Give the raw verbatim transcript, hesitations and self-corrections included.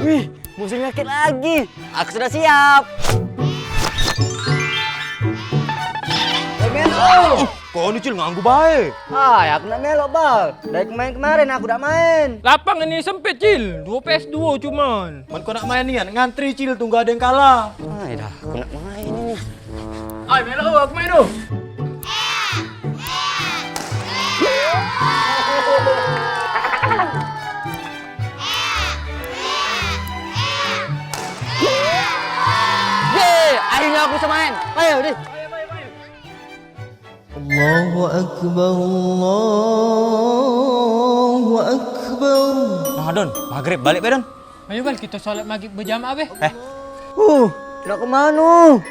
Wih, musim nyakit lagi. Aku sudah siap. Oi, Melo. Kau ni, Cil, nganggu bae. Ay, aku nak melok, Bal. Dari kemarin-kemarin aku dak main. Lapang ini sempit, Cil. Dua P S dua cuman. Man kau nak main nian, ngantri, Cil, tunggu ada yang kalah. Ay, dah, aku nak main ini. Ay, melok, aku main tu. Yeay, akhirnya aku bisa main. Ayo, deh. Allahu Akbar, Allahu Akbar. Nah, Don, maghrib balik be, Don. Ayo, Bal, kita sholat maghrib berjamaah be. Eh. Uh, nak ke mano?